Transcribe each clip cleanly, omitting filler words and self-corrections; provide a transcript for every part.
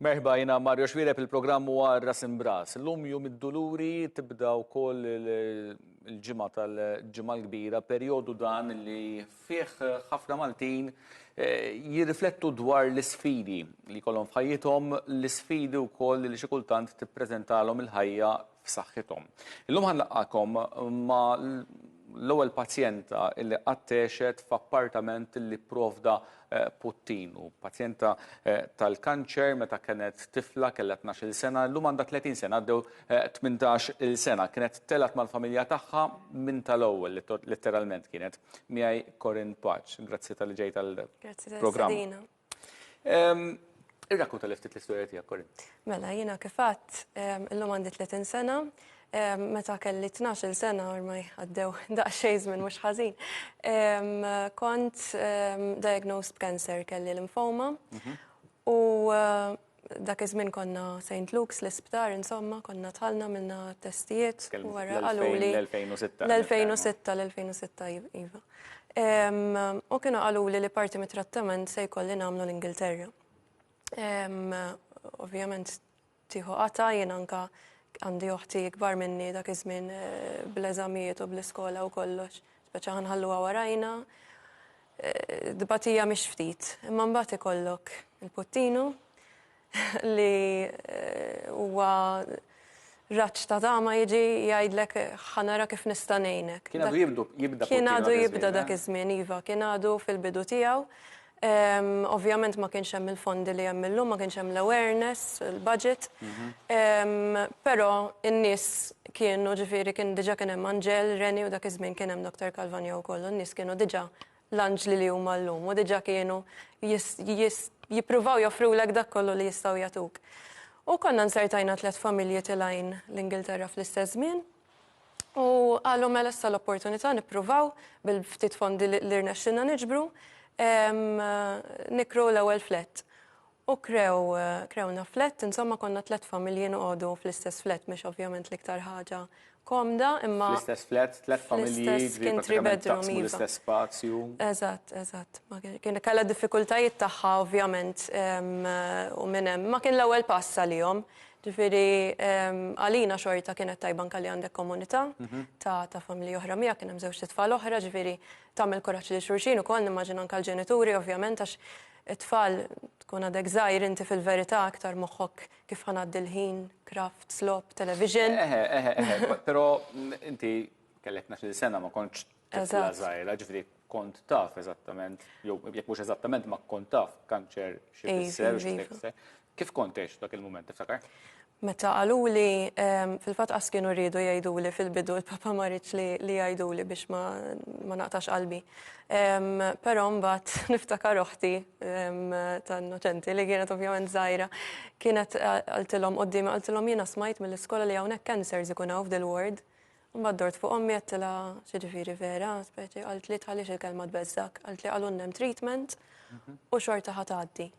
Merħba jiena Mario Xuereb il-programm huwa Ras Imbras. Illum jum id-duluri tibda wkoll il-ġimgħa tal-ġimgħa l-kbira, perjodu dan li fih ħafna Maltin eh, jirriflettu dwar l-isfidi li jkollhom f'ħajjithom, l-isfidi wkoll li xi kultant tippreżentalhom il-ħajja f'saħħithom. Illum ħa nlaqqagħkom ma' l-ewwel pazjenta li qatt għexet f'appartament li pprovda eh, Puttinu. Pazjenta eh, tal-kanċer meta kienet tifla kellha 12-il sena, illum għandha 30 sena, għaddew 18-il eh, sena. Kienet telgħet mal-familja tagħha minn tal-ewwel, letteralment kienet. Miegħi Corinne Pace. Grazzi talli ġejt għall-programm. Irrakkonta li ftit l-istorja tiegħek, Corinne. Mela, jiena kif għedt, illum għandi 30 sena, meta kelli 12 sena, ormai għaddew daqsxejn żmien mhux ħażin. Kont diagnosed b'cancer, kelli lymphoma. Mhm. U eh, dak iż-żmien konna St. Luke's l-isptar, insomma, konna dħalna minna testijiet. U wara qaluli. L-2006. L-2006, l-2006, iva. U kienu qaluli li parti mit-trattament se jkolli nagħmlu l-Ingilterra. Ovvjament tieħu qata jien anka għandi oħti ikbar minni dak iż-żmien eh, bl-eżamijiet u bl-iskola u kollox. Speċa ħa nħalluha warajna. Eh, tbatija mhix ftit. Imma mbagħad ikollok il-Puttinu li eh, huwa raġġ ta' tama jiġi jgħidlek ħa nara kif nista' ngħinek. Kien għadu jibdu jibda Kien għadu jibda dak iż-żmien, iva, kien għadu fil-bidu tiegħu. Ovvjament ma kienx hemm il-fondi li hemm illum, ma kienx hemm l-awareness, il-budget. Mhm. Però in-nies kienu ġifieri kien diġà kien hemm Angel, Reni u dak iż-żmien kien hemm Dr. Calvagno wkoll, u n-nies kienu diġà l-anġli li huma llum u diġà kienu jippruvaw joffrulek dak kollu li jistgħu jagħtuk. U konna nsertajna tlett familji tilgħin l-Ingilterra fl-istess żmien u qalu mela issa l-opportunità nippruvaw bil-ftit fondi li rnexxilna niġbru nikru l-ewwel flat. U krew, krewna flat, insomma konna tlett familji noqogħdu fl-istess flat, mhix ovvjament l-iktar ħaġa komda, imma. Fl-istess flat, tlett familji, kien three bedroom, iva. L-istess spazju. Eżatt, eżatt. Kien kellha diffikultajiet tagħha ovvjament u minn hemm. Ma kien l-ewwel pass għalihom. Ġifieri għalina xorta kienet tajba anke li għandek komunità mhm. ta' ta' familji oħra miegħek, kien hemm żewġ tfal oħra, ġifieri tagħmel kuraġġ lil xulxin ukoll nimmaġina anke l-ġenituri ovvjament għax It-tfal, tkun għadek żgħir inti fil-verità aktar moħħok kif ħa ngħaddi l-ħin, crafts, logħob, television. Eħe, eħe, eħe, però inti kellek 12-il sena ma kontx tifla żgħira, ġifieri kont taf eżattament, jew jekk mhux eżattament ma kont taf kanċer xi jfisser u xi jfisser. Kif kont tgħix dak il-mument tiftakar? Meta qaluli, fil-fatt qas kienu riedu jgħiduli fil-bidu, il-papa ma riedx li jgħiduli biex ma, ma naqtax qalbi. Però mbagħad niftakar oħti ta' innoċenti li kienet ovvjament żgħira, kienet qaltilhom quddiemi qaltilhom jiena smajt mill-iskola li hawnhekk cancers ikun hawn f'dil-ward. Mbagħad dort fuq ommi għedtilha x'jiġifieri vera, speċi qaltli tħallix il-kelma tbeżżgħek, qaltli qalulna hemm treatment u xorta ħa tgħaddi.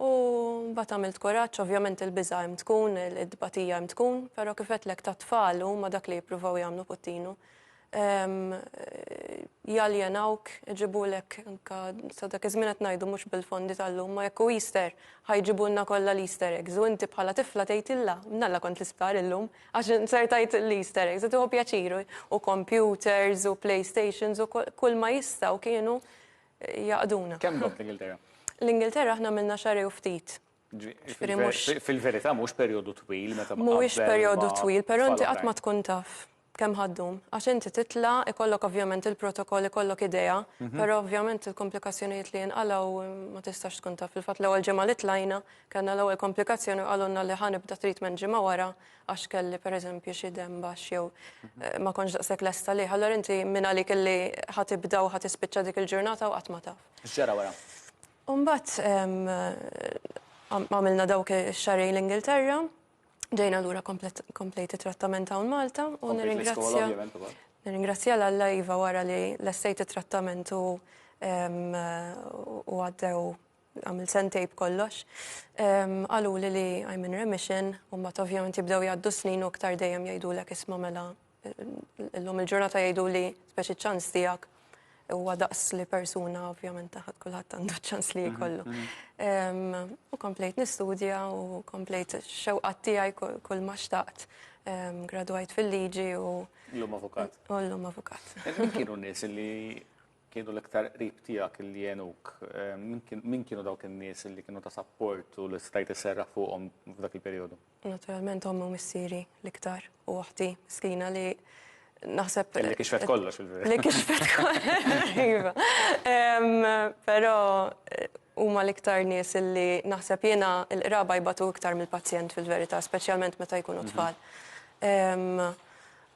U mbagħad għamilt kuraġġ, ovvjament il-biża' hemm tkun, it-tbatija hemm tkun, però kif għedtlek tat-tfal huma dak li jippruvaw jagħmlu Puttinu. Jaljenawk, iġibulek anka sa dak iż-żmien qed ngħidu mhux bil-fondi tal-lum, ma jekk hu Easter ħa jġibulna kollha l-Easter eggs u inti bħala tifla tgħid illa, mnalla kont l-isptar illum għax insertajt l-Easter eggs, tieħu pjaċir u computers u playstations u kull ma jistgħu kienu jaqduna. Kemm domt l-Ingilterra? L-Ingilterra aħna għamilna xahrejn u ftit. Fil-verità mhux perjodu twil meta Mhuwiex perjodu twil, però inti qatt ma tkun taf kemm ħa ddum. Għax inti titla', ikollok ovvjament il-protokoll, ikollok idea, mhm. però ovvjament il-komplikazzjonijiet li jinqalgħu ma tistax tkun taf. Fil-fatt l-ewwel ġimgħa li tlajna, kellna l-ewwel komplikazzjoni u qalulna li ħa nibda treatment ġimgħa wara għax kelli pereżempju xi demm baxx jew eh, ma kontx daqshekk lesta lih. Allura inti minn għalik illi ħa tibda u ħa tispiċċa dik il-ġurnata u qatt ma taf. X'ġara wara? U mbagħad għamilna dawk ix-xahrejn l-Ingilterra, ġejna lura komplejt it-trattament hawn Malta u nirringrazzja. Nirringrazzja 'l Alla iva wara li lestejt it-trattament u u għaddew għamilt sentej b'kollox. Qaluli li I'm in remission, u mbagħad ovvjament jibdew jgħaddu snin u aktar dejjem jgħidulek isma' mela illum il-ġurnata jgħiduli speċi ċans tiegħek. huwa daqs li persuna ovvjament taħt kulħadd għandu ċans li jkollu. U komplejt nistudja u komplejt xewqat tiegħi kull ma xtaqt. Gradwajt fil-liġi u. Llum avukat. U llum avukat. Min kienu n-nies li kienu l-iktar qrib tiegħek li għenuk? Min kienu dawk in-nies li kienu ta' sapport u li stajt isserraħ fuqhom f'dak il-perjodu? Naturalment ommi u missieri l-iktar u oħti miskina li naħseb. Li kixfet kollox fil-verità. Li kixfet kollox, iva. Però huma l-iktar nies li naħseb jiena l-qraba jbatu iktar mill-pazjent fil-verità, speċjalment meta jkunu tfal.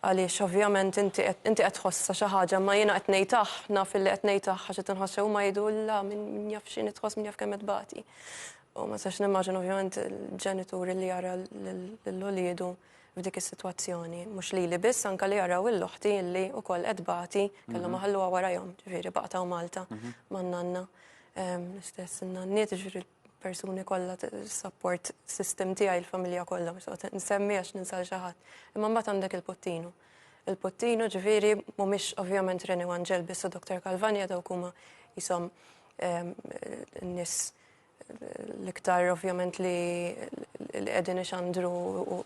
Għaliex ovvjament inti inti qed tħossha xi ħaġa ma jiena qed ngħid aħ, naf illi qed ngħid aħ għax qed inħoss huma jgħidu la min jaf x'inhi tħoss, min jaf kemm qed tbati. U ma nistax nimmaġina ovvjament il-ġenitur li jara lil uliedu f'dik is-sitwazzjoni. Mhux lili biss, anke li jaraw lil oħti illi wkoll qed tbati, kellhom iħalluha warajhom, ġifieri baqgħet hawn Malta man-nanna. L-istess in-nanniet, ġifieri persuni kollha support system tiegħi il-familja kollha, mhux noqgħod nsemmi għax ninsa xi ħadd. Imma mbagħad għandek il-Puttinu. Il-Puttinu ġifieri mhumiex ovvjament Rene Angel biss u Dr. Calvagna dawk huma jisom n-nies l-iktar ovvjament li qegħdin ixandru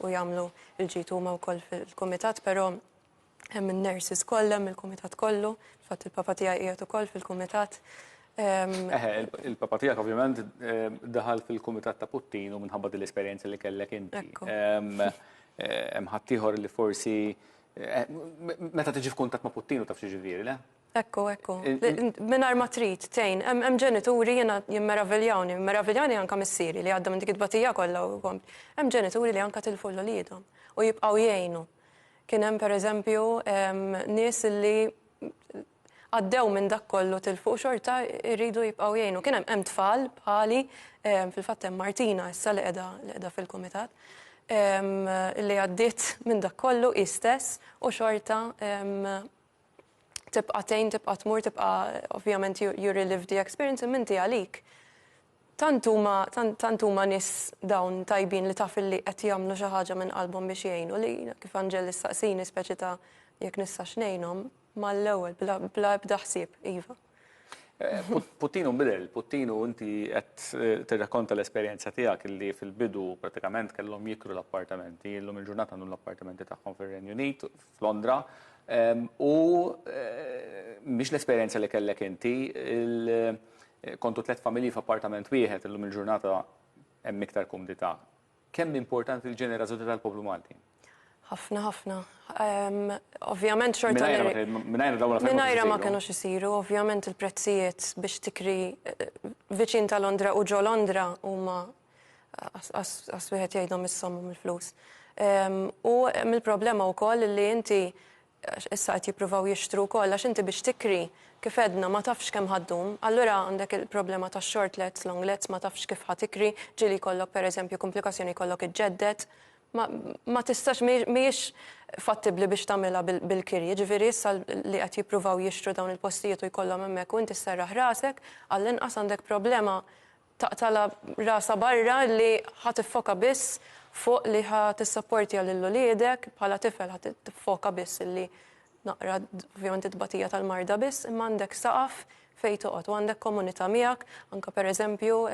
u jagħmlu l-ġid huma wkoll fil-kumitat, però hemm in-nurses kollha, hemm il-kumitat kollu, fatt il-papa tiegħi qiegħed ukoll fil-kumitat. Eħe, il-papa tiegħek ovvjament daħal fil-kumitat ta' Puttinu minħabba din l-esperjenza li kellek inti. Hemm ħaddieħor li forsi meta tiġi f'kuntatt ma' Puttinu taf xi ġifieri, le? Ekku, ekku. Mingħajr ma trid tgħin. Hemm ġenituri jiena jimmeraviljawni, jimmeraviljawni anka missieri li għadda minn dik it-tbatija kollha u hemm ġenituri li anka tilfu 'l uliedhom u jibqgħu jgħinu. Kien hemm pereżempju nies li għaddew minn dak kollu tilfu xorta jridu jibqgħu jgħinu. Kien hemm tfal bħali, fil-fatt hemm Martina issa li qiegħda li qiegħda fil-kumitat, li għaddiet minn dak kollu hi stess u xorta tibqa' tgħin, tibqa' tmur, tibqa' ovvjament you relive the experience imma inti għalik. Tant huma tant huma nies dawn tajbin li taf li qed jagħmlu xi ħaġa minn qalbhom biex jgħinu li kif Angel issaqsini speċi ta' jekk nistax ngħinhom mal-ewwel bla bla ebda ħsieb, iva. Puttinu nbidel, Puttinu inti qed tirrakkonta l-esperjenza tiegħek li fil-bidu pratikament kellhom jikru l-appartamenti, illum il-ġurnata għandhom l-appartamenti tagħhom fir-Renju Unit, f'Londra, u mhix l-esperjenza li kellek inti, kontu tliet familji f'appartament wieħed illum il-ġurnata hemm iktar kumdità. Kemm importanti l-ġenerożità tal-poplu Malti? Ħafna, ħafna. Ovvjament xorta. Mingħajr dawn Mingħajr ma kienux isiru, ovvjament il-prezzijiet biex tikri viċin ta' Londra u ġo Londra huma għas wieħed jgħidhom is-sommu mill-flus. U mill-problema wkoll li inti issa qed jippruvaw jixtru wkoll għax inti biex tikri kif edna ma tafx kemm ħa ddum. Allura għandek il-problema ta' short lets, long lets, ma tafx kif ħa tikri, ġieli jkollok pereżempju komplikazzjoni jkollok iġġedded. Ma, ma tistax mhijiex fattibli biex tagħmilha bil-kirji, ġifieri issa li qed jippruvaw jixtru dawn il-postijiet u jkollhom hemmhekk u inti sserraħ rasek, għall-inqas għandek problema taqtala rasa barra li ħa tiffoka biss fuq li ħa tissapportja lil uliedek bħala tifel ħa tiffoka biss li naqra ovvjament it-tbatija tal-marda biss, imma għandek saqaf fejn toqgħod u għandek komunità miegħek, anka pereżempju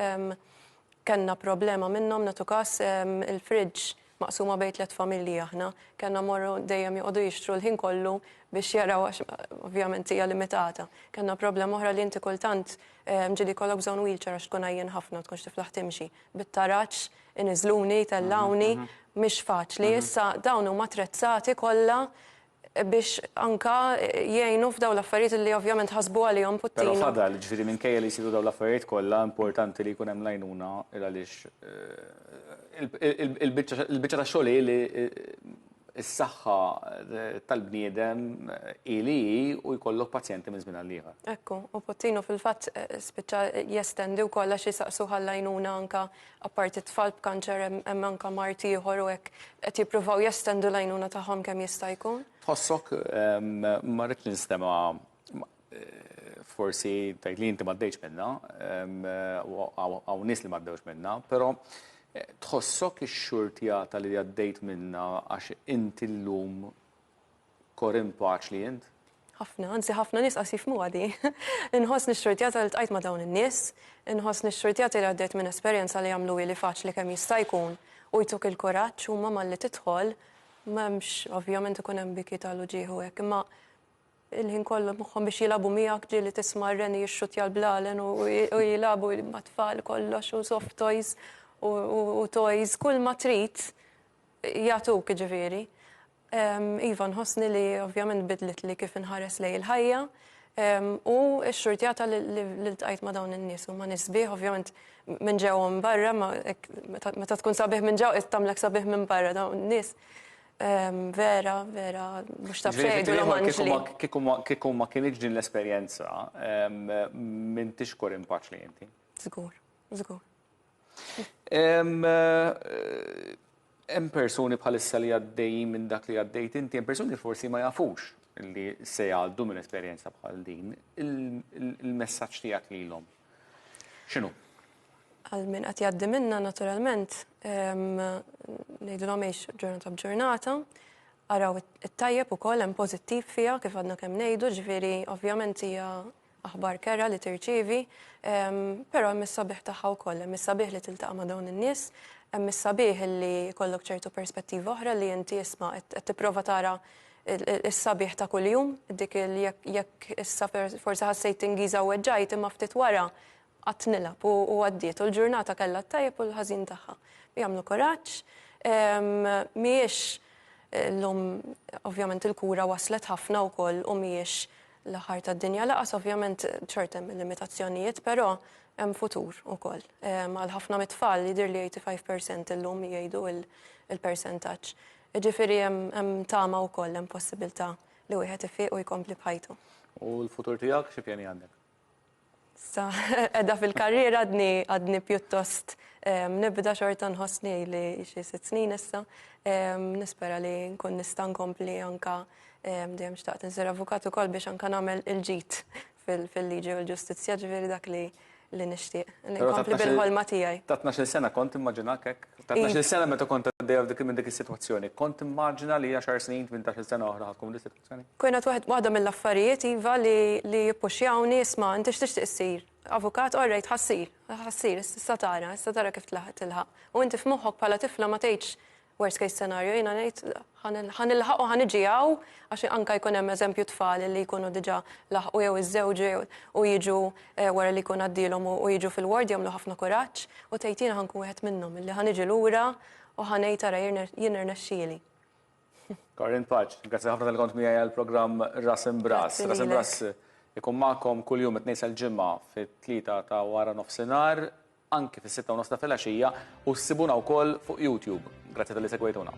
kellna problema minnhom nagħtu każ il-fridge maqsuma bejn tliet familji aħna, kellna morru dejjem joqogħdu jixtru l-ħin kollu biex jaraw għax ovvjament hija limitata. Kellna problema oħra li inti kultant ġieli jkollok bżonn wheelchair għax tkun għajjien ħafna tkunx tiflaħ timxi. Bit-taraġ iniżluni, tellawni, mhix faċli. Issa dawn huma attrezzati kollha biex anka jgħinu f'dawn l-affarijiet li ovvjament ħasbu għalihom Puttinu. Però fadal, ġifieri minkejja li jsiru dawn l-affarijiet kollha, importanti li jkun hemm l-għajnuna għaliex il-biċċa ta' xogħol hi li s-saħħa tal-bniedem hi li hi u jkollok pazjenti minn żmien għal ieħor. Ekku, u Puttinu fil-fatt spiċċa jestendi wkoll għax jisaqsu għall-għajnuna anka apparti tfal b'kanċer hemm anka mard ieħor u hekk qed jippruvaw jestendu l-għajnuna tagħhom kemm jista' jkun. Tħossok ma rridx ninstema' forsi tgħid li inti m'għaddejtx minnha, hawn nies li m'għaddewx minnha, però tħossok ix-xurtjata li għaddejt minnha għax inti llum kor impaċ li int? Ħafna, anzi ħafna nies qas jifhmuha di. Inħossni xxurtjata li ltqajt ma' dawn in-nies, inħossni xxurtjata li għaddejt minn esperjenza li jagħmluhieli faċli kemm jista' jkun u jtuk il-kuraġġ huma malli tidħol m'hemmx ovvjament ikun hemm biki tal-uġigħ u hekk imma il-ħin kollu moħħhom biex jilagħbu miegħek ġieli tisma' r-reni jixxuttja l-blalen u jilagħbu mat-tfal kollox u soft toys u toys kull ma trid jagħtuk jiġifieri. Iva, nħossni li ovvjament bidlitli kif inħares lejn il-ħajja u x-xurtjata li ltqajt ma' dawn in-nies huma nies sbieħ, ovvjament minn ġewwa u minn barra, meta tkun sabiħ minn ġewwa qed tagħmlek sabiħ minn barra dawn in-nies vera, vera mhux taf xejn jgħidulhom anġli. Kieku ma kinitx din l-esperjenza, m'intix Corinne Pace li inti. Żgur, żgur. Hemm persuni bħalissa li għaddejjin minn dak li għaddejt inti, hemm persuni li forsi ma jafux li se jgħaddu minn esperjenza bħal din. Il-messaġġ tiegħek lilhom x'inhu? Għal min qed jgħaddi minna naturalment ngħidulhom għix ġurnata b'ġurnata, araw it-tajjeb ukoll hemm pożittiv fiha kif għadna kemm ngħidu, ġifieri ovvjament hija aħbar kerha li tirċievi, però hemm is-sabiħ tagħha wkoll, hemm is-sabiħ li tiltaqa' ma' dawn in-nies, hemm is-sabiħ li jkollok ċertu perspettiva oħra li inti isma' qed tipprova tara s-sabiħ ta' kuljum, dik li jekk issa forsi ħassejt tingiża u weġġajt imma ftit wara qatt nilgħab u għaddiet u l-ġurnata kellha t-tajjeb u l-ħażin tagħha. Jagħmlu kuraġġ, mhijiex llum ovvjament il-kura waslet ħafna wkoll u mhijiex l-aħħar tad-dinja laqas ovvjament xorta hemm il-limitazzjonijiet, però hemm futur ukoll. Għal ħafna mit-tfal jidhirli 85% illum jgħidu il-persentaġġ. Jiġifieri hemm tama wkoll, hemm possibilità li wieħed ifiq u jkompli b'ħajtu. U l-futur tiegħek xi pjani għandek? Sa qiegħda fil-karriera għadni għadni pjuttost nibda xorta nħossni li xi sitt snin issa. Nispera li nkun nista' nkompli anka dejjem xtaqt insir avukat ukoll biex anka nagħmel il-ġid fil-liġi u l-ġustizzja ġifieri dak li li nixtieq. Li nkompli bil-ħolma tiegħi. Ta' 12-il sena kont immaġinak hekk? Ta' 12-il sena meta kont għaddejja minn dik is-sitwazzjoni, kont timmaġina li għaxar snin, 18-il sena oħra ħa tkun f'dik is-sitwazzjoni? Kienet waħda mill-affarijiet iva li li jippuxjawni isma' inti x'tixtieq issir? Avukat? All right, ħa ssir, ħa ssir, issa tara, issa tara kif tilħaq. U inti f'moħħok bħala tifla ma tgħidx worst case scenario, jiena ngħid ħa nilħaq u ħa niġi hawn għax anke jkun hemm eżempju tfal li jkunu diġà laħqu jew iżżewġu jew u jiġu wara li jkun għaddielhom u jiġu fil-ward jagħmlu ħafna kuraġġ u tgħid jiena ħa nkun wieħed minnhom illi ħa niġi lura u ħa ngħid ara jien irnexxieli. Corinne Pace, grazzi ħafna tal kont miegħi għall-programm Ras Imbras. Ras Imbras ikun magħkom kuljum it-tnejn sal-ġimgħa fit-tlieta ta' wara nofsinhar, anki fis-sitta u nofs ta' filgħaxija u ssibuna wkoll fuq YouTube. Grazzi talli segwejtuna.